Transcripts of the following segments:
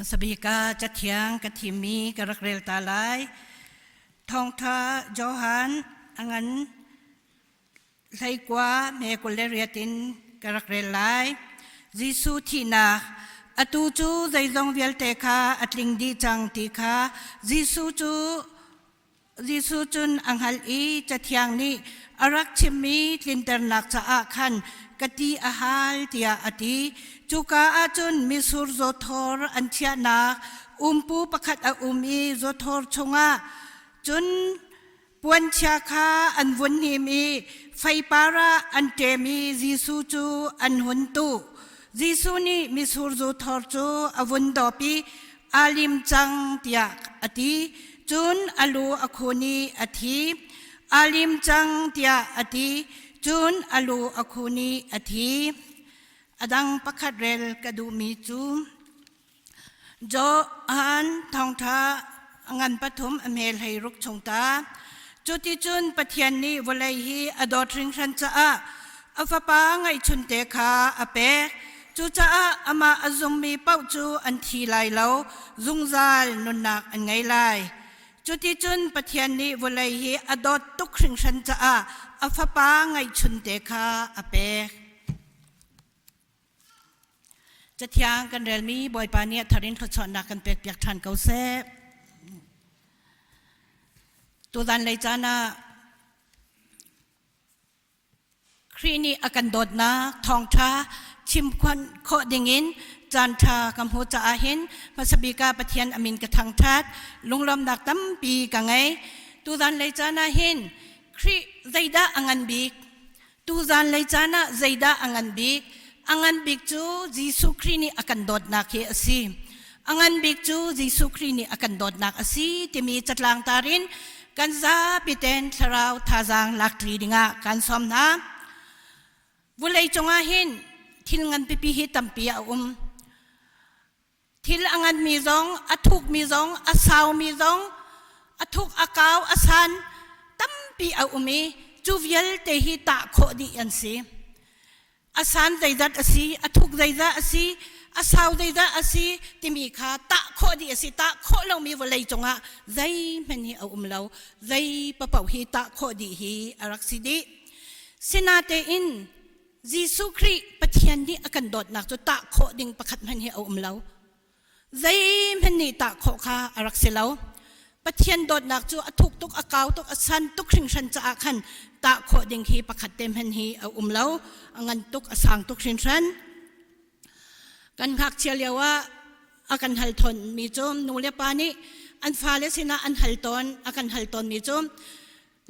Hmasabik ah Cathiang ka thimmi ka rak rel ta lai. Thawngṭha Johan a ngan 19 me 28 in ka rak rel lai. Jesuh thihnak atu cu zeizong vialte kha a tling dih cang ti kha Jesuh cu Jesuh cun a hngalh i Cathiang nih a rak chimmi tlinternak caah khan ka ti a hal tiah a ti. Cuka ah cun mitsur zawthawr an chiahnak umpu pakhat a um i zawthawr chungah cun puanchia kha an vun hnim i feipar ah an ṭem i Jesuh cu an hun tuh. Jesuh nih mitsur zuthor cu a vun dawp i aa lim cang tiah a ti. Cun a lu a khun i a thi. Aa lim cang tiah a ti. Cun a lu a khun i a thi. A dang pakhat rel ka duhmi cu Johan thawngṭha ngan pathum a hmel hei ruk chung ta. Cuticun Pathian nih vawlei hi a dawt hringhran caah a fapa ngeihchunte kha a pek. Cucaah amah a zummi paoh cu an thi lai lo, zungzal nunnak an ngei lai. Cuticun Pathian nih vawlei hi a dawt tuk hringhran caah a fapa ngeihchunte kha a pek. Cathiang kan relmi Bawipa nih a thar in thluachuahnak kan pekpiak ṭhan ko seh. Tuzan lei caan ah Khrih nih a kan dawtnak thawngṭha chim khawh dingin caanṭha ka hmuh caah hin hmasabik ah Pathian a min ka thangṭhat lunglawmnak tampi ka ngei. Tuzan lei caan ah hin Khrih zeidah a ngan bik? Tuzan lei caan ah zeidah a ngan bik? A ngan bik cu Jesuh Khrih nih a kan dawtnak hi a si. A ngan bik cu Jesuh Khrih nih a kan dawtnak a si timi catlang tar in kan zapi ten thlarau thazaang lakṭi dingah kan sawm hna. Vulei cungah hin thil ngan pipi hi tampi a um. Thil a nganmi zong, a thukmi zong, a saumi zong, a thuk a kau a san tampi a um i cu vialte hi tah khawh dih an si. A san zeizat a si, a thuk zeizat a si, a sau zeizat a si timi kha tah khawh dih a si. Tah khawh lomi vawlei cungah zeihmanh hi a um lo. Zei papaoh hi tah khawh dih hi a rak si dih. Sinatein Jesuh Khrih Pathian nih a kan dawtnak cu tah khawh ding pakhat hmanh hi a um lo. Zeihmanh nih tah khawh kha a rak si lo. Pathian dawtnak cu a thuk tuk, a kau tuk, a san tuk hringhran caah khan tah khawh ding hi pakhat te hmanh hi a um lo. A ngan tuk, a sang tuk hringhran. Kan ngakchia lio ah a kan hal tawn mi cu nu le pa nih an fale sinah an hal tawn, a kan hal tawn mi cu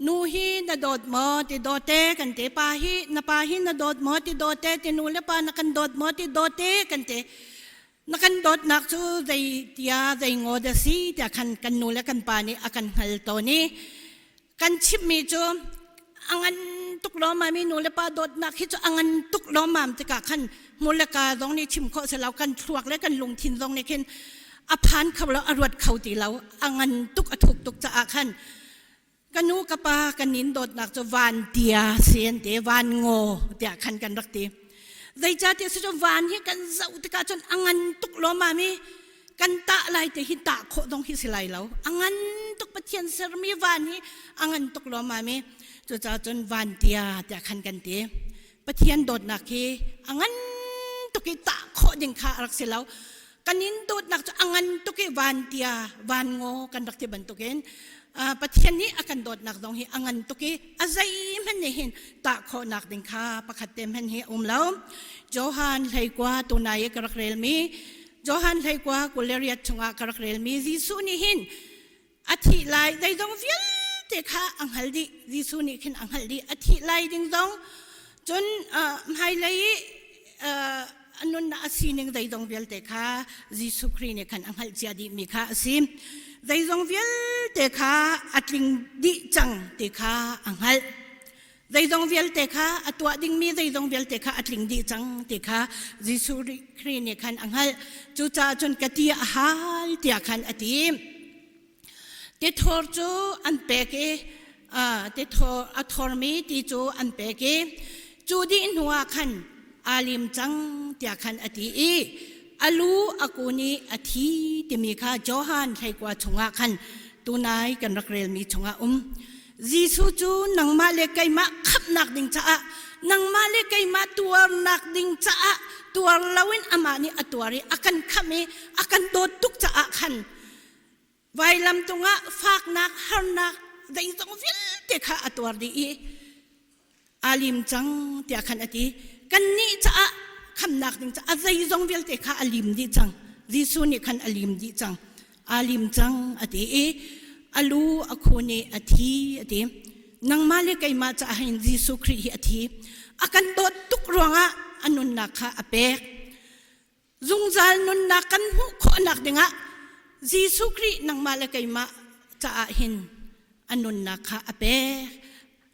Nu hi na dawt maw ti dawte kan ti pa hi na pa hi na dawt maw ti dawte ti nu le pa na kan dawt maw ti dawte kan ti na kan dawtnak cu zei tia zei ngaw da si tiah khan kan nu le kan pa nih a kan hngal tawn i kan chimmi cu a ngan tuk lawmmam i nu le pa dawtnak hi cu a ngan tuk lawmmam tikah khan mu le ka zong nih chim khawh si lo kan thluak le kan lungthin zong nih khin a phan kho lo a ruat kho ti lo a ngan tuk a thuk tuk caah khan Ka nu ka pa kan in dawtnak cu van tia si an ti van ngaw tiah khan kan rak ti. Zeicahtiah si cu van hi kan zoh tikah cun a ngan tuk lawmmam i kan tah lai te hi tah khawh dong hi si lai lo. A ngan tuk Pathian sermi van hi a ngan tuk lawmmam i cucaah cun van tia tiah khan kan ti. Pathian dawtnak hi a ngan tuk i tah khawh ding kha a rak si lo. Kan in dawtnak cu a ngan tuk i van tia van ngaw kan rak ti bantukin Pathian nih a kan dawtnak zong hi a ngan tuk i a zeihmanh nih hin tah khawhnak ding kha pakhat te hmanh hi a um lo. Johan 19 tunai i ka rak relmi Johan 19 28 chungah ka rak relmi Jesuh nih hin a thih lai zeizong vialte kha a hngal dih Jesuh nih khin a hngalh dih a thih lai ding zong cun hmailei i a nunnak a sining zeizong vialte kha Jesuh Khrih nih khan a hngalh cia dihmi kha a si zeizong vialte kha a tling dih cang ti kha a hngalh Zeizong vialte kha a tuah dingmi zeizong vialte kha a tling dih cang ti kha Jesuh Khrih nih khan a hngalh. Cucaah cun ka ti a hal tiah khan a ti. Tithor cu an pek i tithor a thormi ti cu an pek i cu dih hnuah khan aa lim cang tiah khan a ti i A lu a kun i a thi timi kha Johan hleikua chungah khan tunai kan rak relmi chungah um. Jesuh cu nangmah le keimah khamhnak ding caah nangmah le keimah tuarnak ding caah tuar loin amah nih a tuar i a kan khamh i a kan dawt tuk caah khan vailam cungah faknak harnak zeizong vialte kha a tuar dih i aa lim cang tiah khan a ti. Kannih caah khamnak ding caah a zeizong vialte kha a lim dih cang. Jesuh nih khan a lim dih cang. Aa lim cang a ti i a lu a khun i a thi a ti. Nangmah le keimah caah hin Jesuh Khrih hi a thi. A kan dawt tuk ruangah a nunnak kha a pek. Zungzal nunnak kan hmuh khawhnak dingah Jesuh Khrih nangmah le keimah caah hin a nunnak kha a pek.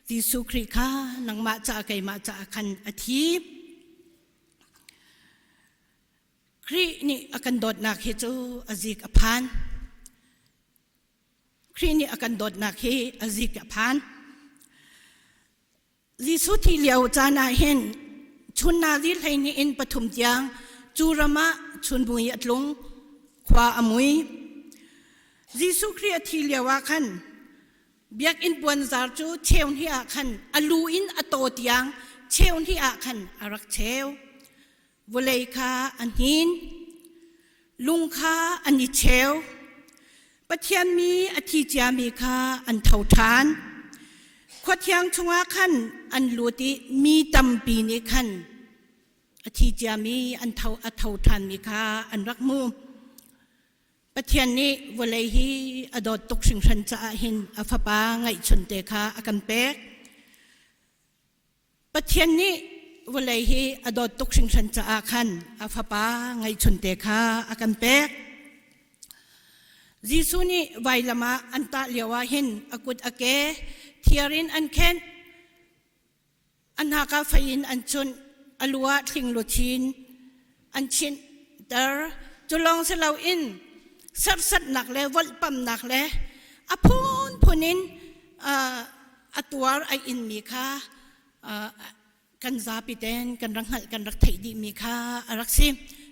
Jesuh Khrih kha nangmah caah keimah caah khan a thi. Khrih nih a kan dawtnak hi cu a zik a phan. Khrih nih a kan dawtnak hi a zik a phan. Jesuh thi lio caan ah hin chun nazi 12 in 3 tiang cu ram ah chunmui a tlung, khua a mui. Jesuh Khrih a thi lio ah khan biakinn puanzar cu cheu hnih ah khan a lu in a taw tiang cheu hnih ah khan a rak cheu. Vawlei kha a hnin, lung kha an i cheu. Pathian mi a thi ciami kha an tho ṭhan. Khua thiang chungah khan an lut i mi tampi nih khan a thi ciami an tho a tho ṭhanmi kha an rak hmu. Pathian nih vawlei hi a dawt tuk hringhran caah hin a fapa ngeihchunte kha a kan pek. Pathian nih vawlei hi a dawt tuk hringhran caah khan a fapa ngeihchunte kha a kan pek. Jesuh nih vailam ah an tah lio ah hin a kut a ke thiar in an khenh, a hnak ah fei in an chunh, a lu ah thling luchin an chinhter. Cu lawng si loin serhsatnak le volhpamnak le a phunphun in a tuar a inmi kha kan zapi ten kan rak hngalh kan rak theih dihmi kha a rak si.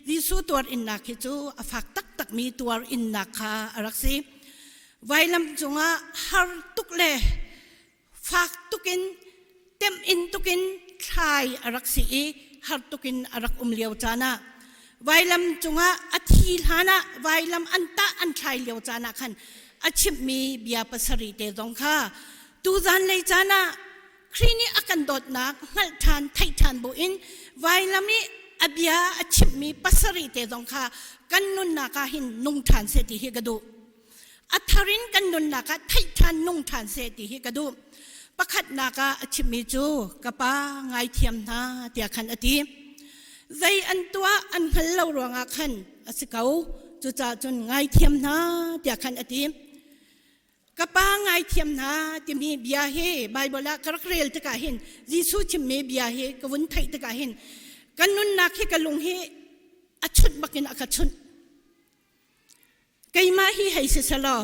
Jesuh tuar innak hi cu a fak taktakmi tuar innak kha a rak si. Vailam cungah har tuk le fak tukin temh in tukin thlai a rak si i har tukin a rak um lio caan ah vailam cungah a thi hlan ah vailam an tah an thlai lio caan ah khan a chimhmi bia pasarih te zong kha tuzan lei caan ah Khrih nih a kan dawtnak hngalh ṭhan theih ṭhan buin vailam i a bia a chimhmi pasarih te zong kha kan nunnak ah hin nung ṭhan seh ti hi ka duh. A thar in kan nunnak ah theih ṭhan nung ṭhan seh ti hi ka duh. Pakhatnak ah a chimmi cu ka pa ngaithiam hna tiah khan a ti. Zei an tuah an hngal lo ruangah khan a si ko. Cucaah cun ngaithiam hna tiah khan a ti. Ka pa ngaithiam hna timi bia hi Baibal ah ka rak rel tikah hin Jesuh chimmi bia hi ka vun theih tikah hin kan nunnak hi ka lung hi a chunh bakin a ka chunh. Keimah hi hei si selaw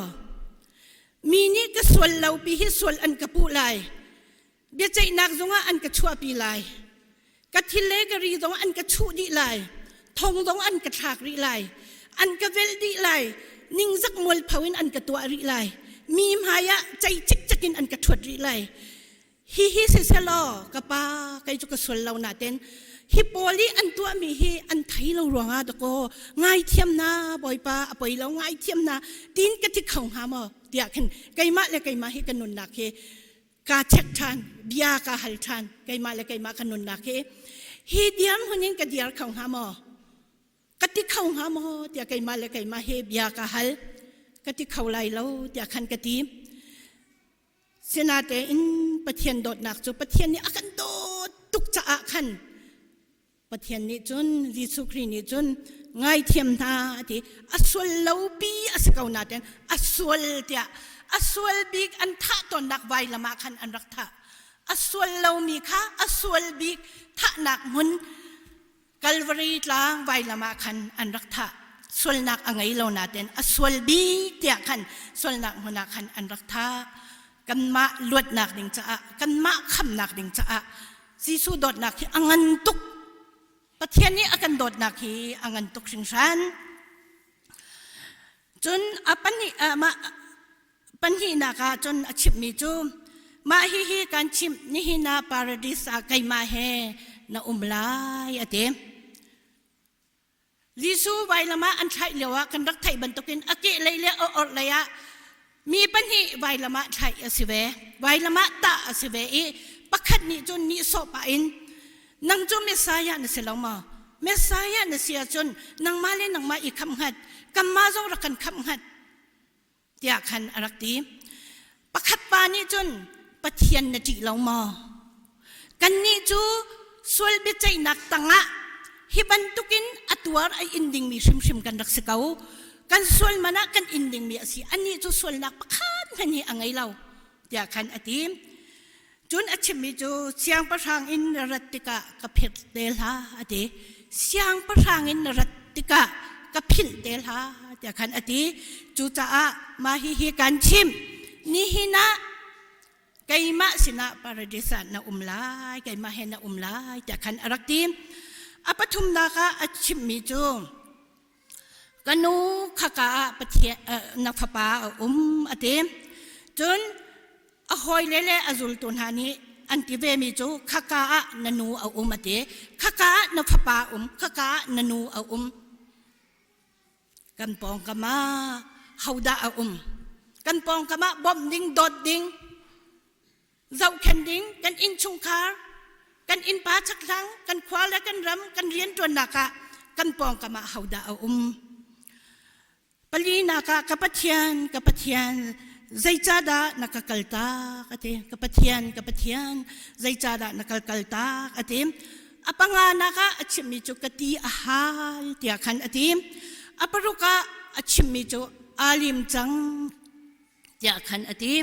mi nih ka sual lo pi hi sual an ka puh lai. Biaceihnak zungah an ka chuahpi lai. Ka thil le ka ri zong an ka chuh dih lai. Thong zong an ka thlak rih lai. An ka velh dih lai. Ningzak mualpho in an ka tuah rih lai. Mi hmai ah cei cikcek in an ka ṭhuat rih lai. Hihi siselaw ka pa kei cu ka sual lo naten hi pawl i an tuahmi hi an thei lo ruangah dakaw ngaithiam na bawipa a poi lo ngaithiam na tin ka ti kho hnga maw tiah khin keimah le keimah hi ka nunnak hi ka check ṭhan bia ka hal ṭhan keimah le keimah ka nunnak hi hi diam hun in ka diar kho hnga maw ka ti kho hnga maw tiah keimah le keimah hi bia ka hal ka ti kho lai lo tiah khan ka ti Sinatein Pathian dawtnak cu Pathian nih a kan dawt tuk caah khan Pathian nih cun Jesuh Khrih nih cun ngaithiam hna a ti. A sual lo pi a si ko nain a sual tiah a sual bik an thah tawnnak vailam ah khan an rak thah. A sual lomi kha a sual bik thahnak hmun Kalvari tlang vailam ah khan an rak thah. Sualnak a ngei lo nain a sual bik tiah khan sualnak hmun ah khan an rak thah. Kanmah luatnak ding caah, kanmah khamnak ding caah Jesuh dawtnak hi a ngan tuk. Pathian nih a kan dawtnak hi a ngan tuk hringhran. Cun a pahnih mah pahnihnak ah cun a chimhmi cu mah hihi kan chimh nihin ah paradis ah keimah he na um lai a ti. Jesuh vailam ah an thlaih lioah kan rak theih bantukin a kehlei le a orhlei ah mi pahnih vailam ah thlaih a si ve. Vailam ah tah a si ve i pakhat nih cun nihsawh pah in nang cu Messiah na si lo maw? Messiah na si ahcun nangmah le nangmah i khamh hngat, kanmah zong rak kan khamh hngat tiah khan a rak ti. Pakhat pa nih cun Pathian na ṭih lo maw? Kannih cu sual biaceihnak tangah hi bantukin a tuar a in dingmi hrimhrim kan rak si ko. Kan sual man ah kan in dingmi a si. Anih cu sualnak pakhat hmanh hi a ngei lo tiah khan a ti. Cun a chimmi cu siangpahrang in na rat tikah ka philh te hlah a ti. Siangpahrang in na rat tikah ka philh te hlah tiah khan a ti. Cucaah mah hihi kan chimh. Nihin ah keimah sinah paradis ah na um lai, keimah he na um lai tiah khan a rak ti. A pathumnak ah a chimmi cu ka nu khaka ah Pathian na fapa a um a ti. Cun a hawile le a zultu hna nih an ti vemi cu khaka ah na nu a um a ti khaka ah na fapa a um khaka ah na nu a um kan pawngkam ah hodah a um kan pawngkam ah bawmh ding dawt ding zohkhen ding kan innchungkhar kan innpa chakthlang kan khua le kan ram kan rianṭuannak ah kan pawngkam ah hodah a um Palinak ah ka Pathian, ka Pathian, zeicahdah na ka kaltak a ti. Ka Pathian, ka Pathian, zeicahdah na ka kaltak a ti. A panganak ah a chimmi cu ka ti a hal tiah khan a ti. A paruk ah a chimmi cu aa lim cang tiah khan a ti.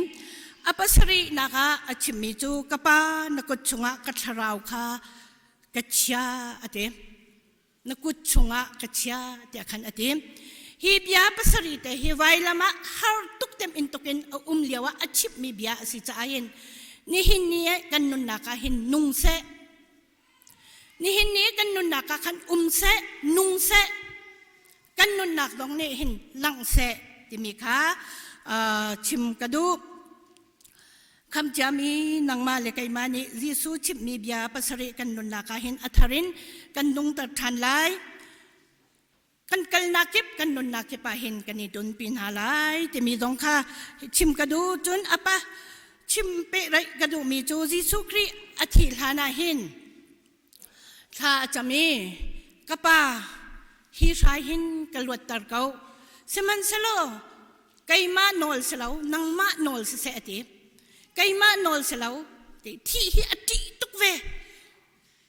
A pasarihnak ah a chimmi cu ka pa na kut chungah ka thlarau kha ka chia a ti. Na kut chungah ka chia tiah khan a ti. Hi bia pasarih te hi vailam ah har tuk tem in tukin a um lio ah a chimmi bia a si caah hin nihin ni kan nunnak ah hin nung seh. Nihin ni kan nunnak ah khan um seh, nung seh. Kan nunnak dong nih hin langh seh timi kha chim ka duh. Khamciami nangmah le keimah nih Jesuh chimhmi bia pasarih kan nunnak ah hin a thar in kan nungter ṭhan lai. Kan kalnak kip, kan nunnak kip ah hin kan i dunpi hna lai timi zong kha chim ka duh. Cun apa chim pehraih ka duhmi cu Jesuh Khrih a thih hlan ah hin thla a cam i ka pa hi hrai hin ka luatter ko. Sihmanhsehlaw keimah nawl si lo nangmah nawl siseh a ti keimah nawl si lo ti thih hi a ṭih tuk ve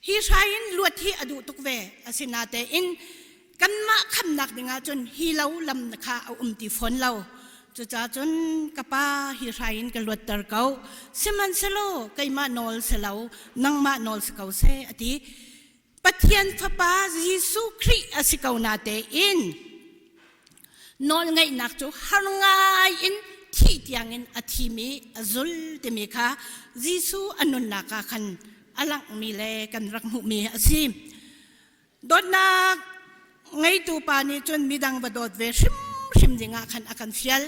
hi hrai in luat hi a duh tuk ve asinatein kanmah khamnak dingah cun hi lo lam kha a um ti fawn lo cucaah cun ka pa hi hrai in ka luatter ko sihmanhsehlaw keimah nawl si lo nangmah nawl si ko seh a ti Pathian Fapa Jesuh Khrih a si ko natein nawlngeihnak cu har ngai in thih tiangin a thimi a zul timi kha Jesuh a nunnak ah khan a langhmi le kan rak hmuhmi a si. Dawtnak ngeitu pa nih cun midang va dawt ve hrimhrim dingah khan a kan fial.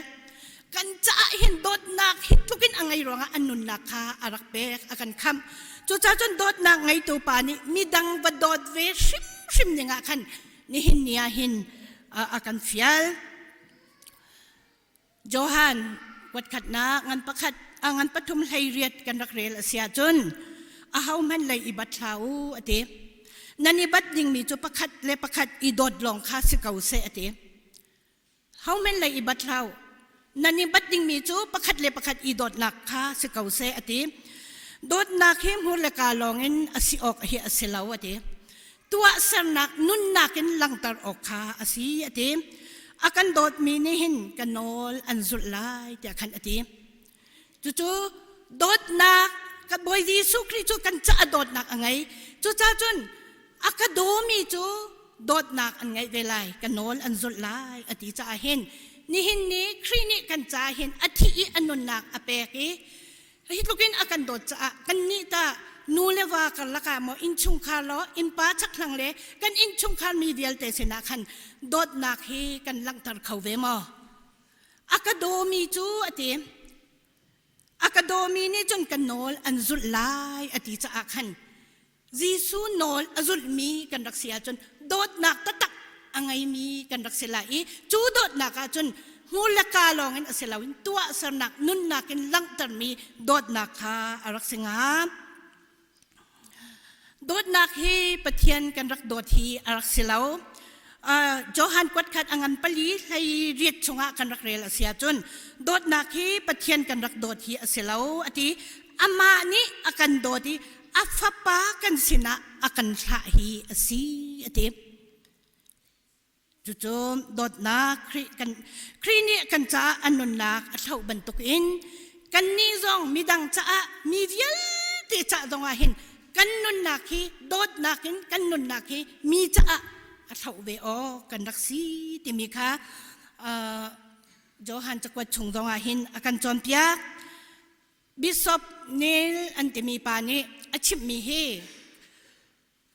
Kan caah hin dawtnak hi tlukin a ngei ruangah an nunnak kha a rak pek, a kan khamh. Cucaah cun dawtnak ngeitu pa nih midang va dawt ve hrimhrim dingah khan nihin ni ah hin a kan fial. Johan kuatkhatnak ngan pakhat a ngan pathum hlei riat kan rak rel a si ahcun ahohmanh lei i bat hlah u a ti. Nan i bat dingmi cu pakhat le pakhat i dawt lawng kha si ko seh a ti. Hohmanh lei i bat hlah u. Nan i bat dingmi cu pakhat le pakhat i dawtnak kha si ko seh a ti. Dawtnak hi hmur le kaa lawngin a si awk hi a si lo a ti. Tuahsernak nunnak in langhter awk kha a si a ti. A kan dawtmi nih hin ka nawl an zulh lai tiah khan a ti. Cucu dawtnak ka Bawi Jesuh Khrih cu kan caah dawtnak a ngei. Cucaah cun a ka dawmi cu dawtnak an ngeih ve lai, ka nawl an zulh lai a ti caah hin nihin ni Khrih nih kan caah hin a thih i a nunnak a pek i hi tluk in a kan dawt caah kannih tah nu le va karlak ah maw innchungkhar law innpa chakthlang le kan innchungkhar mi vialte sinah khan dawtnak hi kan langhter kho ve maw? A ka dawmi cu a ti. A ka dawmi nih cun ka nawl an zulh lai a ti caah khan Jesuh nawl a zulhmi kan rak si ahcun dawtnak taktak a ngeimi kan rak si lai i cu dawtnak ahcun hmur le kaa lawngin a si loin tuahsernak nunnak in langhtermi dawtnak kha a rak si hnga. Dawtnak hi Pathian kan rak dawt hi a rak si lo. Johan kuatkhat a ngan pali hlei riat chungah kan rak rel a si ahcun dawtnak hi Pathian kan rak dawt hi a si lo a ti. Amah nih a kan dawt i a fapa kan sinah a kan thlah hi a si a ti. Cucu dawtnak Khrih kan Khrih nih kan caah a nunnak a hloh bantukin kannih zong midang caah mi vialte ca zongah hin kan nunnak hi dawtnak in kan nunnak hi mi caah a hloh ve awk kan rak si timi kha Johan cakuat chung zongah hin a kan cawnpiak. Bishop Neil an timi pa nih a chimhmi hi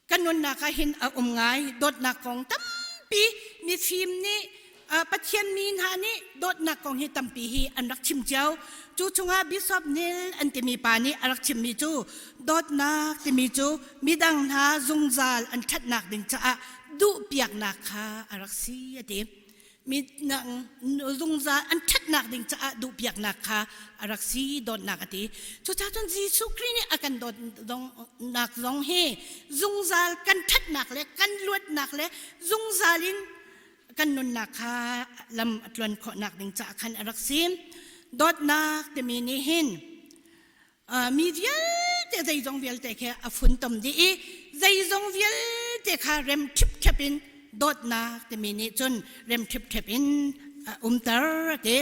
kan nunnak ah hin a um ngai dawtnak kong tampi mifim nih Pathian mi hna nih dawtnak kong hi tampi hi an rak chim cio. Cu chungah Bishop Neil an timi pa nih a rak chimmi cu dawtnak timi cu midang hna zungzal an ṭhatnak ding caah duhpiaknak kha a rak si a ti. Mi zungzal an ṭhatnak ding caah duhpiaknak kha a rak si dawtnak a ti. Cucaah cun Jesuh Khrih nih a kan dawtnak zong hi zungzal kan ṭhatnak le kan luatnak le zungzal in kan nunnak kha lam a tluan khawhnak ding caah khan a rak si. Dawtnak timi nih hin mi vialte zeizong vialte khi a funtom dih i zeizong vialte kha rem ṭhipṭhep in dawtnak timi nih cun rem ṭhipṭhep in a umter a ti.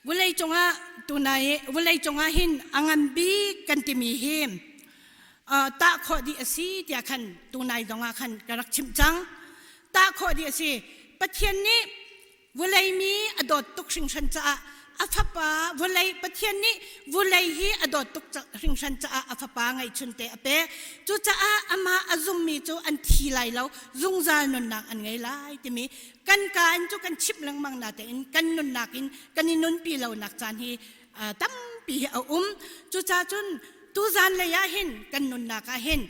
Vawlei cungah tunai vawlei cungah hin a ngan bik kan timi hi tah khawh dih a si tiah khan tunai zongah khan ka rak chimh cang. Tah khawh dih a si. Pathian nih Vawlei mi a dawt tuk hringhran caah a fapa vawlei Pathian nih vawlei hi a dawt tuk hringhran caah a fapa ngeihchunte a pek. Cucaah amah a zummi cu an thi lai lo, zungzal nunnak an ngei lai timi kan ka in cu kan chimh lengmang natein kan nunnak in kan i nunpi lonak caan hi tampi hi a um. Cucaah cun tuzan lei ah hin kan nunnak ah hin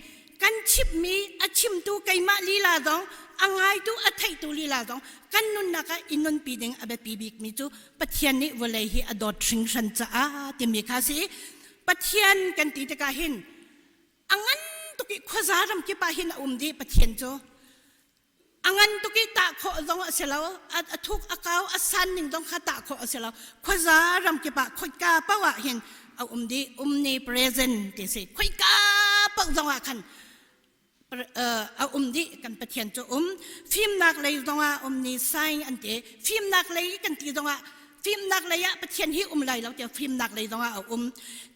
kan chimhmi a chimtu keimah lila zong a ngaitu a theihtu lila zong kan nunnak ah i nunpi ding a biapi bikmi cu Pathian nih vawlei hi a dawt hringhran caah timi kha si. Pathian kan ti tikah hin a ngan tuk i khuaza ram kip ah hin a um dih Pathian cu. A ngan tuk i tah khawh zong a si lo, a thuk a kau a san ning zong kha tah khawh a si lo. Khuaza ram kip ah khoika paoh ah hin a um dih, omnipresent ti si. Khoika paoh zong ah khan a um dih kan Pathian cu um. Fimnak lei zong ah omni sign an ti. Fimnak lei kan ti zong ah fimnak lei ah Pathian hi um lai lo tiah fimnak lei zong ah a um.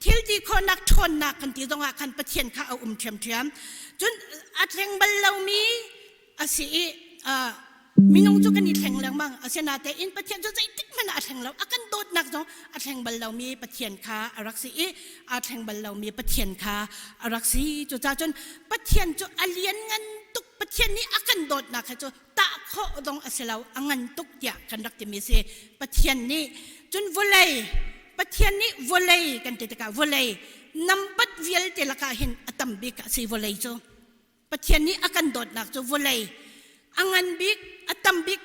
Thil ti khawhnak ṭhawnnak kan ti zong ah khan Pathian kha a um ṭhiamṭhiam. Cun a thleng bal lomi a si i minung cu kan i thleng lengmang. Asinain Pathian cu zeitik hmanh ah a thleng lo. A kan dawtnak zong a thleng bal lomi Pathian kha a rak si i aa thleng bal lomi Pathian kha a rak si. Cucaah cun Pathian cu a lianngan tuk. Pathian nih a kan dawtnak kha cu tah khawh zong a si lo a ngan tuk tiah kan rak timi si Pathian nih cun vawlei Pathian nih vawlei kan ti tikah vawlei nambat vialte lakah hin a tam bik a si vawlei cu Pathian nih a kan dawtnak cu vawlei a ngan bik a tam bik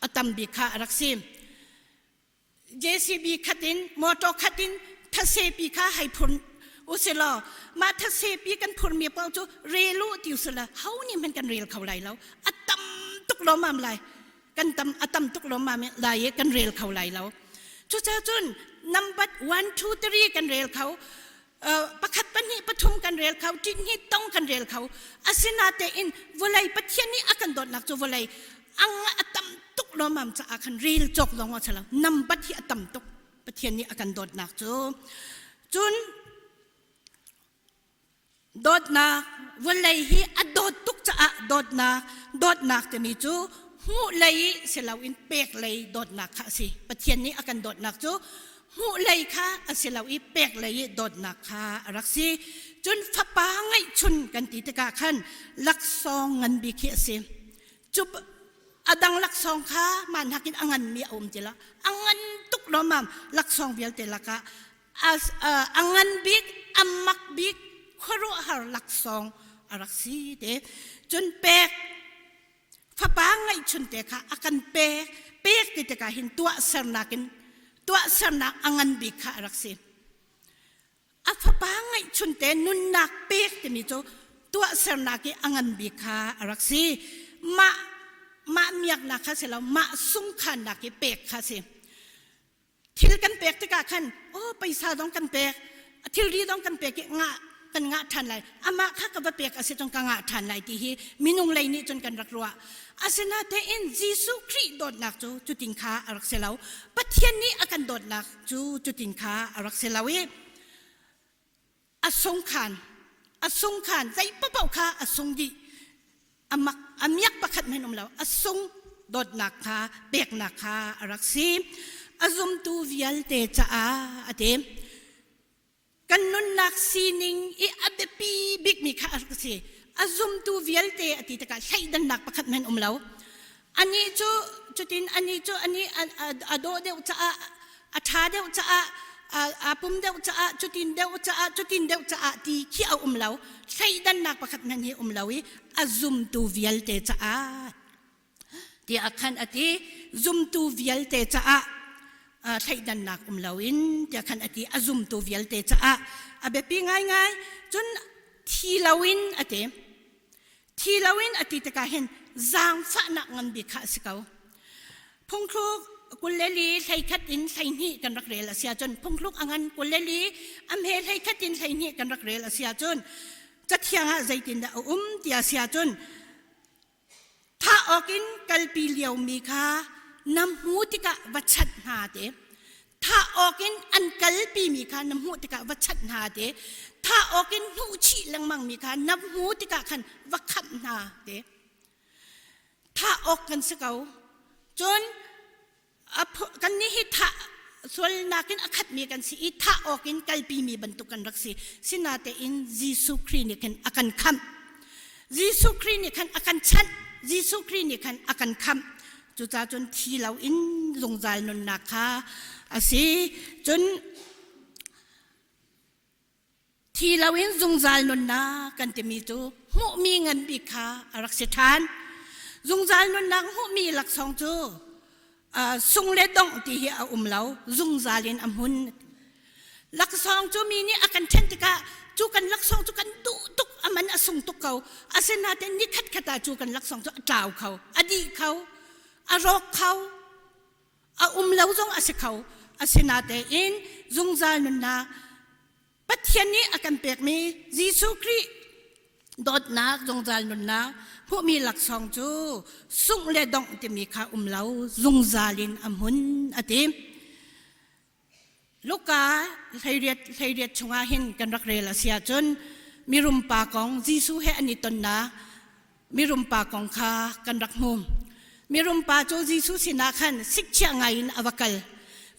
a tam bik kha a rak si JCB khat in motor khat in thasepi kha hei phur usilaw mah thasepi kan phurmi paoh cu rel u ti usila ho nih hmanh kan rel kho lai lo a tam tuk lawmmam lai kan tam a tam tuk lawmmam lai i kan rel kho lai lo cucaah cun number 1 2 3 kan rel kho pakhat pahnih pathum kan rel kho ṭihnih tong kan rel kho asinatein vawlei Pathian nih a kan dawtnak cu vawlei ang a tam tuk lawmam caah khan rel cawk zong a si lo nambat hi a tam tuk Pathian nih a kan dawtnak cu cun dawtnak vawlei hi a dawt tuk caah dawtnak dawtnak timi cu hmuh lei si loin pek lei dawtnak kha a si Pathian nih a kan dawtnak cu. Hmuh lei kha a si lo i pek lei i dawtnak kha a rak si. Cun fapa ngeihchun kan ti tikah khan laksawng ngan bik hi a si. Cu a dang laksawng kha mah nakin a nganmi a um ti lo. A ngan tuk lawmmam laksawng vialte lakah a ngan bik, a mak bik khuaruahhar laksawng a rak si te. Cun pek fapa ngeihchun te kha a kan pek pek ti tikah hin tuahsernak in tuahsernak a ngan bik kha a rak si. A fapa ngeihchun te nunnak pek timi cu tuahsernak i a ngan bik kha a rak si. Mah mah miaknak kha si lo, mah sungkhannak i pek kha si. Thil kan pek tikah khan aw paisa zong kan pek, thilri zong kan pek i ngah kan ngah ṭhan lai. Amah kha ka va pek a si cun ka ngah ṭhan lai ti hi minung lei nih cun kan rak ruah. Asinain Jesuh Khrih dawtnak cu cutin kha a rak si lo. Pathian nih a kan dawtnak cu cutin kha a rak si lo i a sungkhan a sungkhan zei paoh kha a sung dih a mak a miak pakhat hmanh um lo a sung dawtnak kha peknak kha a rak si a zumtu vialte caah a ti kan nunnak sining i a biapi bikmi kha a rak si a zumtu vialte a ti tikah thleidannak pakhat hmanh um lo Anih cu cutin anih cu anih a dawh deuh caah a ṭha deuh caah aa pum deuh caah cutin deuh caah cutin deuh caah ti khi a um lo thleidannak pakhat hmanh hi um lo i a zumtu vialte caah tiah khan a ti zumtu vialte caah thleidannak um loin tiah khan a ti a zumtu vialte caah a biapi ngaingai cun thi loin a ti Thi loin a ti tikah hin zaangfahnak ngan bik kha a si ko. Phungthluk 22 hleikhat in 12 kan rak rel a si ahcun phungthluk a ngan 22 a hme hleikhat in 12 kan rak rel a si ahcun cathiang ah zeitindah a um ti a si ahcun thah awk in kalpi liomi kha na hmu tikah va chanh hna te Thah awkin an kalpimi kha na hmuh tikah va chanh hna te. Thah awkin hnuhchih lengmangmi kha na hmuh tikah khan va khamh hna te. Thah awk kan si ko. Cun kan nih hi thah sualnak in a khatmi kan si i thah awkin kalpimi bantuk kan rak si. Sinatein Jesuh Khrih nih khan a kan khamh. Jesuh Khrih nih khan a kan chanh. Jesuh Khrih nih khan a kan khamh. Cucaah cun thi loin zungzal nunnak kha a si. Cun thi loin zungzal nunnak kan timi cu hmuhmi ngan bik kha a rak si ṭhan. Zungzal nunnak hmuhmi laksawng cu sung le dongh ti hi a um lo, zungzal in a hmun. Laksawng cu mi nih a kan ṭhen tikah cu kan laksawng cu kan duh tuk a man a sung tuk ko. Asinain ni khatkhat ah cu kan laksawng cu a tlau kho, a dih kho, a rawk kho, a um lo zong a si kho. Asinain zungzal nunnak Pathian nih a kan pekmi Jesuh Khrih dawtnak zungzal nunnak hmuhmi laksawng cu sungh le dongh timi kha um lo zungzal in a hmun a ti. Luka 18 18 chungah hin kan rak rel a si ahcun mirum pa kong Jesuh he an i tonnak mirum pa kong kha kan rak hmu. Mirum pa cu Jesuh sinah khan sikchiah ngai in a va kal.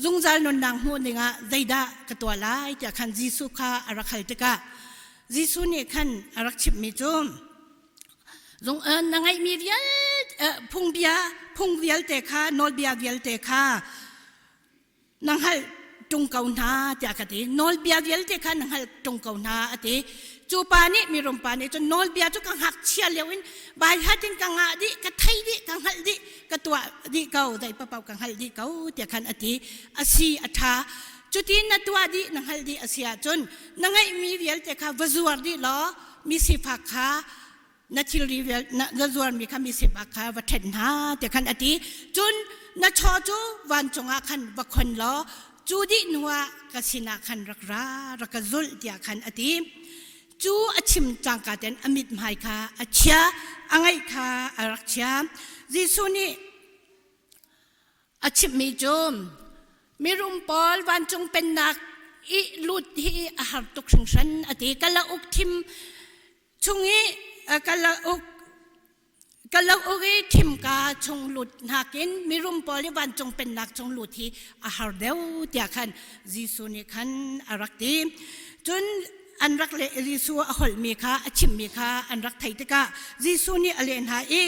Zungzal nunnak hmuh dingah zeidah ka tuah lai tiah khan Jesuh kha a rak hal tikah Jesuh nih khan a rak chimhmi cu zung na ngeihmi vialte phungbia phung vialte kha nawlbia vialte kha na hngalh ṭung ko hna tiah ka ti. Nawlbia vialte kha na hngalh ṭung ko hna a ti. Cu pa nih mirum pa nih cun nawlbia cu ka ngakchia lio in baihat in ka ngah dih, ka thei dih, ka hngalh dih, ka tuah dih ko, zei paoh ka hngalh dih ko tiah khan a ti. A si a ṭha. Cutin na tuah dih, na hngalh dih a si ahcun na ngeihmi vialte kha va zuar dih law mi sifak kha Na thilri na zuarmi kha mi sifak kha va ṭhen hna ti khan a ti. Cun na chaw cu vancung ah khan va khon law cu dih hnuah ka sinah khan rak ra, rak ka zulh tiah khan a ti. Cu a chim cangka ten a mithmai kha a chia, a ngaih kha a rak chia. Jesuh nih a chimhmi cu mirum pawl vancung pennak i lut hi a har tuk hringhran a ti. Kalauk thim chung i kalauk Kalauk uk i thimka chung lut nakin mirum pawl i vancung pennak chung lut hi a har deuh tiah khan Jesuh nih khan a rak ti. Cun an rak le Jesuh a holhmi kha a chimmi kha an rak theih tikah Jesuh nih a leh hna i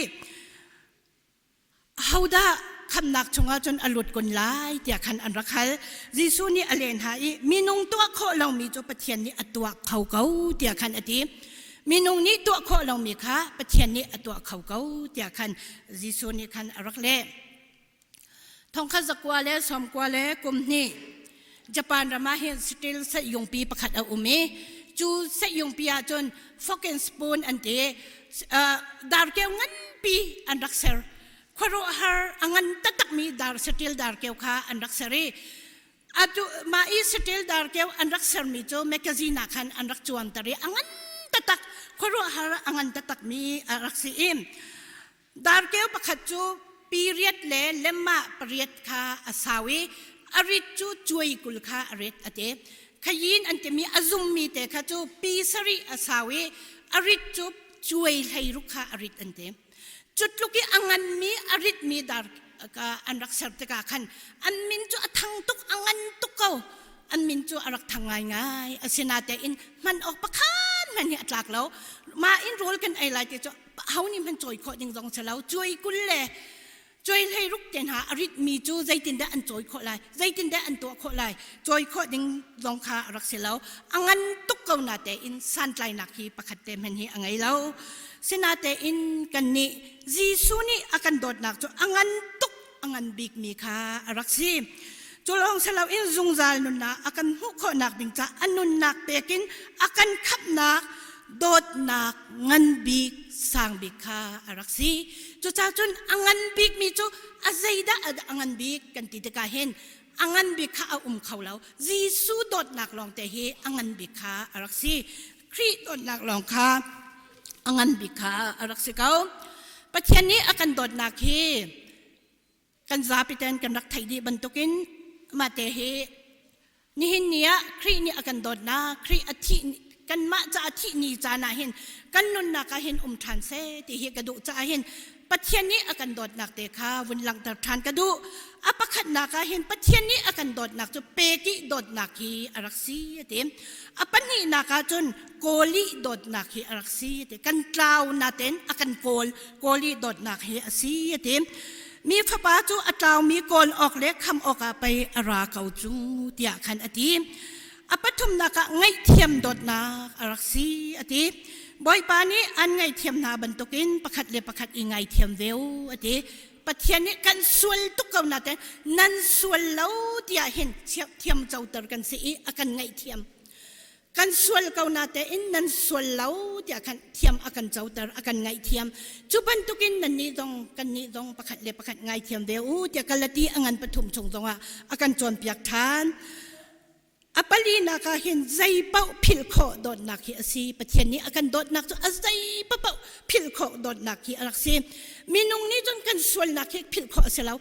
Ahodah khamnak chungah cun a lut kun lai tiah khan an rak hal. Jesuh nih a leh hna i minung tuah khawh lomi cu Pathian nih a tuah kho ko tiah khan a ti. Minung nih tuah khawh lomi kha Pathian nih a tuah kho ko tiah khan Jesuh nih khan a rak leh. Thongkhat zakua le sawmkua le kum hnih Japan ram ah hin steel seh-yungpi pakhat a um i cu seh-yungpi ah cun fork and spoon an ti darkeu nganpi an rak ser. Khuaruahhar a ngan taktakmi dar steel darkeu kha an rak ser i atu mah i steel darkeu an rak sermi cu magazine ah khan an rak cuanter i a ngan taktak khuaruahhar a ngan taktakmi a rak si i Darkeu pakhat cu piriat le lemah pariat kha a sau i a rit cu cuai 20 kha a rit a ti. Khayin an timi a zummi te kha cu pi sarih a sau i a rit cu cuai 16 kha a rit an ti. Cu tluk i a nganmi a ritmi dar an rak ser tikah khan an min cu a thang tuk a ngan tuk ko. An min cu a rak thang ngaingai. Asinain hman awk pakhat hmanh hi a tlak lo. Mah in rawl kan ei lai ti cu ho nih hmanh cawi khawh ding zong si lo cuai 20 le cuai 16 te hna a ritmi cu zeitindah an cawi khawh lai zeitindah an tuah khawh lai cawi khawh ding zong kha a rak si lo a ngan tuk ko na tein santlainak hi pakhat te hmanh hi a ngei lo sinatein kan nih Jesuh nih a kan dawtnak cu a ngan tuk a ngan bikmi kha a rak si cu lawng si loin zungzal nunnak a kan hmuh khawhnak ding ca a nunnak pekin a kan khamhnak dawtnak ngan bik sang bik kha a rak si cucaah cun a ngan bikmi cu a zeidah a ngan bik kan ti tikah hin a ngan bik kha a um kho lo Jesuh dawtnak lawng te hi a ngan bik kha a rak si Khrih dawtnak lawng kha a ngan bik kha a rak si ko. Pathian nih a kan dawtnak hi kan zapi ten kan rak theih dih bantukin mah te hi nihin ni ah Khrih nih a kan dawtnak Khrih a thih kanmah ca a thih ni caan ah hin kan nunnak ah hin um ṭhan seh ti hi ka duh caah hin Pathian nih a kan dawtnak te kha vun langhter ṭhan ka duh. A pakhatnak ah hin Pathian nih a kan dawtnak cu peki dawtnak hi a rak si a ti. A pahnihnak ah cun kawli dawtnak hi a rak si a ti. Kan tlau naten a kan kawl kawli dawtnak hi a si a ti. Mi fapa cu a tlaumi kawl awk le kham awkah pei a ra ko cu tiah khan a ti. A pathumnak ah ngaihthiam dawtnak a rak si a ti. Bawipa nih an ngaihthiam hna bantukin pakhat le pakhat i ngaithiam ve u a ti. Pathian nih kan sual tuk ko nain nan sual lo tiah hin thiam coter kan si i a kan ngaihthiam. Kan sual ko natein nan sual lo tiah khan thiam a kan coter a kan ngaihthiam. Cu bantukin nannih zong kannih zong pakhat le pakhat ngaithiam ve u tiah Galati a ngan pathum chung zongah a kan cawnpiak ṭhan. A palinak ah hin zeipaoh philh khawh dawtnak hi a si. Pathian nih a kan dawtnak cu a zei paoh philh khawh dawtnak hi a rak si. Minung nih cun kan sualnak hi philh khawh a si lo.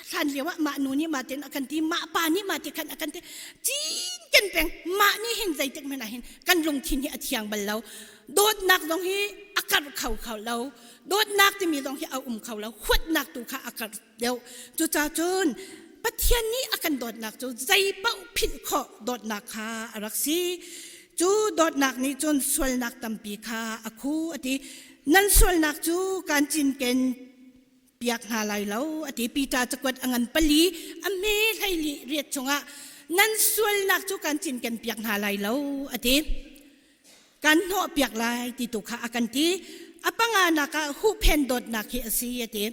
Hlan lio ah mah nu nih mah tin a kan ti, mah pa nih mah ti khan a kan ti. Cin kan peng mah nih hin zeitik hmanh ah hin kan lungthin hi a thiang bal lo. Dawtnak zong hi a karh kho kho lo. Dawtnak timi zong hi a um kho lo. Huatnak tu kha a karh deuh. Cucaah cun Pathian nih a kan dawtnak cu zeipaoh philh khawh dawtnak kha a rak si. Cu dawtnak nih cun sualnak tampi kha a khu a ti. Nan sualnak cu kaan cinken piak hna lai lo a ti. Peter cakuat a ngan pali a hme hleili riat chungah nan sualnak cu kaan cinken piak hna lai lo a ti. Kan hnawh piak lai ti tu kha a kan ti. A panganak ah huhphen dawtnak hi a si a ti.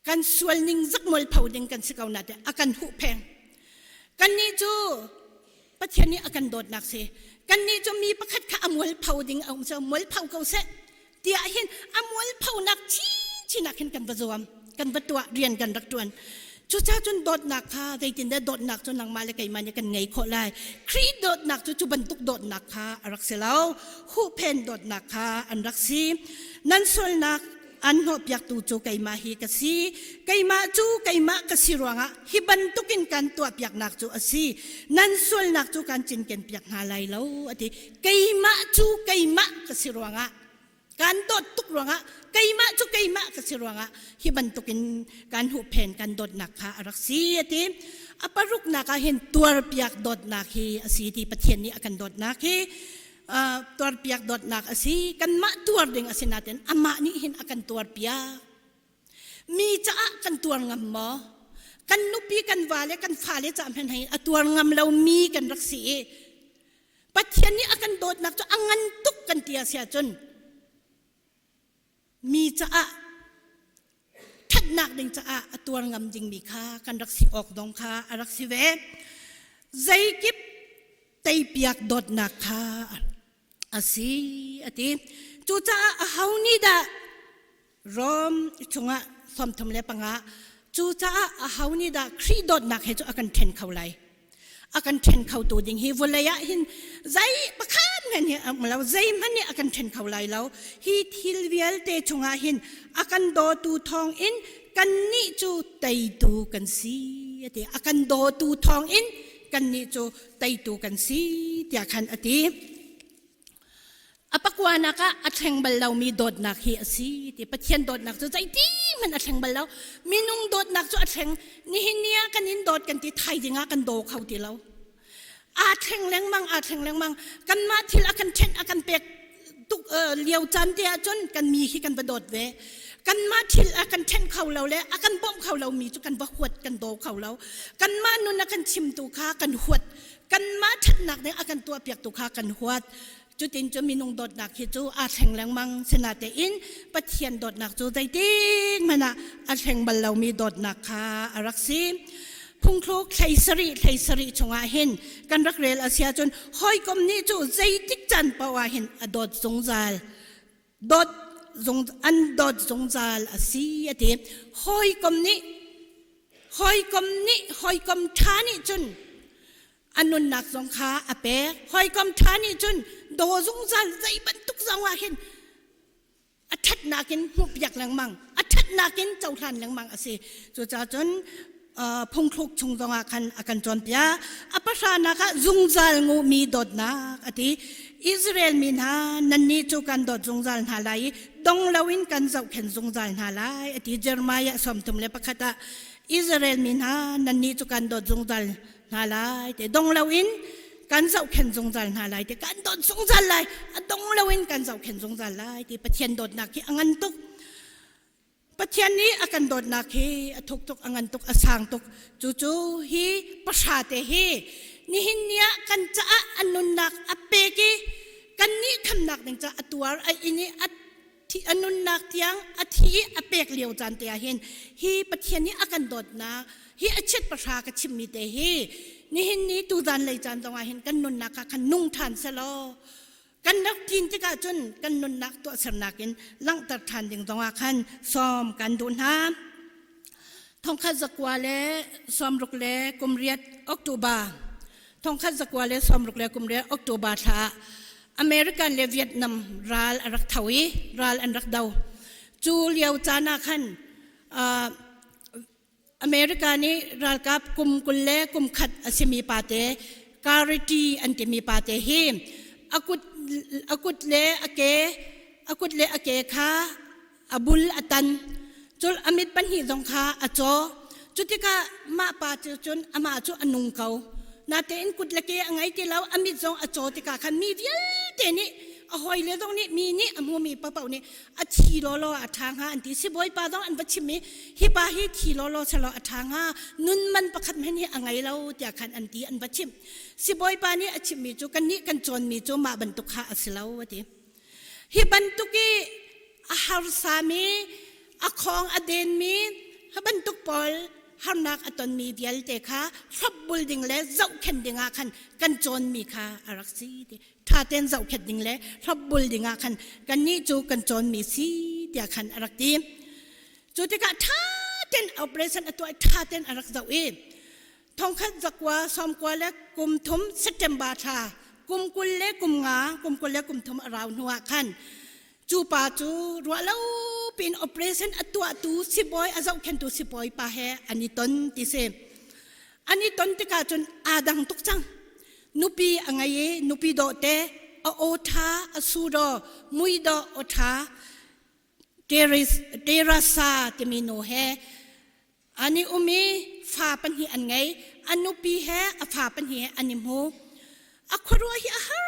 Kan sual ning zak mualpho ding kan si ko na te a kan huhpheng. Kannih cu Pathian nih a kan dawtnak si. Kannih cu mi pakhat kha a mualpho ding a um so mualpho ko seh tiah hin a mualphonak chinchin ah khin kan va zuam kan va tuah rian kan rak tuan. Cucaah cun dawtnak kha zeitindah dawtnak cu nangmah le keimah nih kan ngei khawh lai. Khrih dawtnak cu cu bantuk dawtnak kha a rak si lo. Huhphen dawtnak kha an rak si. Nan sualnak an hnawhpiaktu cu keimah hi ka si. Keimah cu keimah ka si ruangah hi bantukin kan tuahpiaknak cu a si. Nan sualnak cu kan cinkenpiak hna lai lo a ti. Keimah cu keimah ka si ruangah kan dawt tuk ruangah keimah cu keimah. Keimah ka si ruangah hi bantukin kan huhphen kan dawtnak kha a rak si a ti. A paruknak ah hin tuarpiak dawtnak hi a si ti Pathian nih a kan dawtnak hi tuarpiak dawtnak a si. Kanmah tuar ding a si nain amah nih hin a kan tuarpiak. Mi caah kan tuar ngam maw? Kan nupi kan vale kan fale caah hmanh hin a tuar ngam lo mi kan rak si i Pathian nih a kan dawtnak cu a ngan tuk kan ti a si ahcun mi caah ṭhatnak ding caah a tuar ngam dingmi kha kan rak si awk dong kha a rak si ve. Zeikip teipiak dawtnak kha a si a ti. Cucaah aho nih dah Rom chungah 35 cucaah aho nih dah Khrih dawtnak he cu a kan ṭhen kho lai? A kan ṭhen khotu ding hi vawlei ah hin zei pakhat hmanh hi a um lo, zeihmanh nih a kan ṭhen kho lai lo. Hi thil vialte chungah hin a kan dawtu thawng in kannih cu teitu kan si a ti. A kan dawtu thawng in kannih cu teitu kan si tiah khan a ti. A pakuanak ah a thleng bal lomi dawtnak hi a si ti Pathian dawtnak cu zeiti hmanh a thleng bal lo. Minung dawtnak cu a thleng. Nihin ni ah kan in dawt kan ti thaizing ah kan daw kho ti lo. Aa thleng lengmang, aa thleng lengmang. Kanmah thil a kan ṭhenh, a kan pek tuk lio caan te ahcun kan mi khi kan va dawt ve. Kanmah thil a kan ṭhenh kho lo le a kan bawmh kho lomi cu kan va huat, kan daw kho lo. Kanmah nun a kan chimtu kha kan huat. Kanmah ṭhatnak ding a kan tuahpiaktu kha kan huat. Cutin cu minung dawtnak hi cu aa thleng lengmang. Sinatein Pathian dawtnak cu zeitik hmanh ah a thleng bal lomi dawtnak kha a rak si. Phungthluk hlei sarih hlei sarih chungah hin kan rak rel a si ahcun hawikom nih cu zeitik caan paoh ah hin a dawt zungzal. Dawt zung an dawt zungzal a si a ti. Hawikom nih hawikom nih hawikom ṭha nih cun a nunnak zong kha a pek. Hawikom ṭha nih cun daw zungzal zei bantuk zong ah hin a ṭhatnak in hmuhpiak lengmang, a ṭhatnak in cohlan lengmang a si. Cucaah cun phungthluk chung zongah khan a kan cawnpiak. A pahranak ah zungzal nguhmi dawtnak a ti. Israel mi hna nannih cu kan dawt zungzal hna lai i dong loin kan zohkhenh zungzal hna lai a ti. Jeremiah 31 ah Israel mi hna nannih cu kan dawt zungzal hna lai te dong loin kan zohkhenh zungzal hna lai te kan dawt zungzal lai a dong loin kan zohkhenh zungzal lai ti Pathian dawtnak hi a ngan tuk. Pathian nih a kan dawtnak hi a thuk tuk, a ngan tuk, a sang tuk. Cucu hi pahra te hi nihin ni ah kan caah a nunnak a pek i kannih khamnak ding caah a tuar a in i a thi a nunnak tiang a thi i a pek lio caan te ah hin hi Pathian nih a kan dawtnak hi a chiat pahra ka chimmi te hi nihin ni tuzan lei caan zongah hin kan nunnak kha khan nung ṭhan selaw Kan rak tlin tikah cun kan nunnak tuahsernak in langhter ṭhan ding zongah khan sawm kan duh hna. Thongkhat zakua le sawmruk le kum riat October thongkhat zakua le sawmruk le kum riat October thla ah American le Vietnam ral a rak tho i ral an rak do. Cu lio caan ah khan America nih ralkap kum 20 le kum khat a simi pate Karate an timi pate hi a kut a kut le a ke a kut le a ke kha a bul a tan cul a mit pahnih zong kha a caw cu tikah mah pa cu cun amah cu a nung ko natein kut le ke a ngei ti lo a mit zong a caw tikah khan mi vialte nih a hawile zong nih mi nih a hmumi paohpaoh nih a thi lawlaw a ṭha hnga an ti sibawipa zong an va chim i hi pa hi thi lawlaw selaw a ṭha hnga nun man pakhat hmanh hi a ngei lo tiah khan an ti an va chimh sibawipa nih a chimmi cu kannih kan cawnmi cu mah bantuk kha a si lo a ti hi bantuk i a harsami a khawng a denmi hi bantuk pawl harnak a tonmi vialte kha hlopbul ding le zohkhenh ding ah khan kan cawnmi kha a rak si ti ṭha tein zohkhenh ding le hlopbul ding ah khan kannih cu kan cawnmi si tiah khan a rak ti. Cu tikah ṭha tein operation a tuah i ṭha tein a rak zoh i thongkhat zakua sawmkua le kum thum September thla kum 20 le kum nga kum 20 le kum thum a rau hnu ah khan cu pa cu ruah lo piin operation a tuahtu sibawi a zohkhentu sibawi pa he an i ton ti si. An i ton tikah cun aa dang tuk cang. Nupi a ngei i nupi dawh te a aw ṭha a su daw mui dawh aw ṭha. Teresa timi nu he an i um i fa pahnih an ngei. A nupi he a fa pahnih he an i hmu. A khuaruah hi a har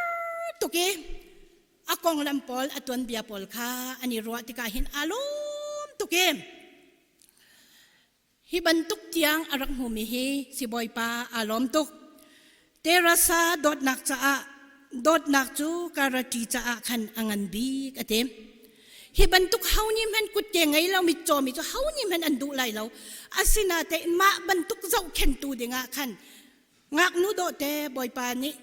tuk i a konglam pawl a tuanbia pawl kha an i ruah tikah hin aa lawm tuk i Hi bantuk tiang a rak hmumi hi sibawipa aa lawm tuk. Terasa dawtnak caah dawtnak cu karate caah khan a ngan bik a ti. Hi bantuk ho nih hmanh kutke ngei lo mitcaw mi cu ho nih hmanh an duh lai lo. Asinain mah bantuk zohkhenhtu dingah khan ngaknu dawhte Bawipa nih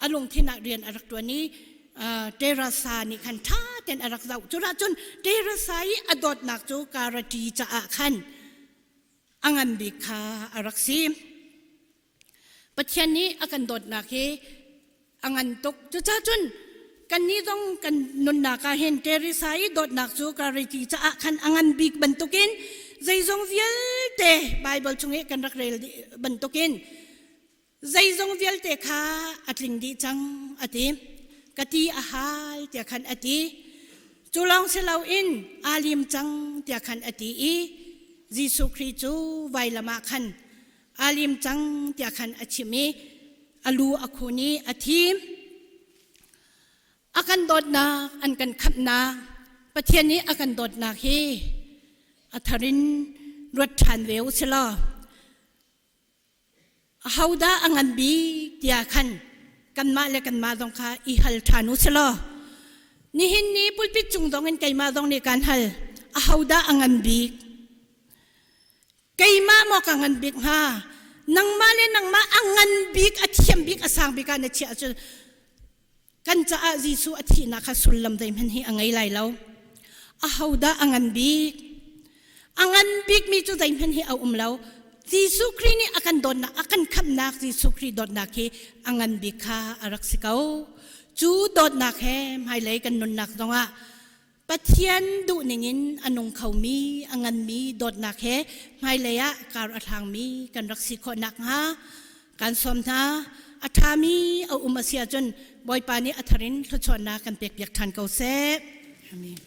a lungthin ah rian a rak ṭuan i Teresa nih khan ṭha tein a rak zoh. Curah cun Teresa i a dawtnak cu karate caah khan a ngan bik kha a rak si. Pathian nih a kan dawtnak hi a ngan tuk. Cucaah cun kannih zong kan nunnak ah hin Teresa i dawtnak cu karate caah khan a ngan bik bantukin zeizong vialte Baibal chung i kan rak rel dih bantukin Zeizong vialte kha a tling dih cang a ti. Ka ti a hal tiah khan a ti. Cu lawng si loin aa lim cang tiah khan a ti i Jesuh Khrih cu vailam ah khan aa lim cang tiah khan a chim i a lu a khun i a thi. A kan dawtnak, an kan khamhnak, Pathian nih a kan dawtnak hi a thar in ruat ṭhan ve u si law Ahodah a ngan bik tiah khan kanmah le kanmah zong kha i hal ṭhan u si law nihin ni pulpit cung zong in keimah zong nih kaan hal ahodah a ngan bik keimah maw ka ngan bik hnga nangmah le nangmah a ngan bik a thiam bik a sang bik ah na chiah ahcun Kan caah Jesuh a thihnak kha sullam zeihmanh hi a ngei lai lo. Ahodah a ngan bik? A ngan bikmi cu zeihmanh hi a um lo. Jesuh Khrih nih a kan dawtnak, a kan khamhnak Jesuh Khrih dawtnak hi a ngan bik kha a rak si ko. Cu dawtnak he hmailei kan nunnak zongah Pathian duhning in a nung khomi, a nganmi dawtnak he hmailei ah kar a hlangmi kan rak si khawh nakhnga kan sawm hna. A ṭhami a um a si ahcun Bawipa nih a thar in thluachuahnak kan pekpiak ṭhan ko seh. Amen.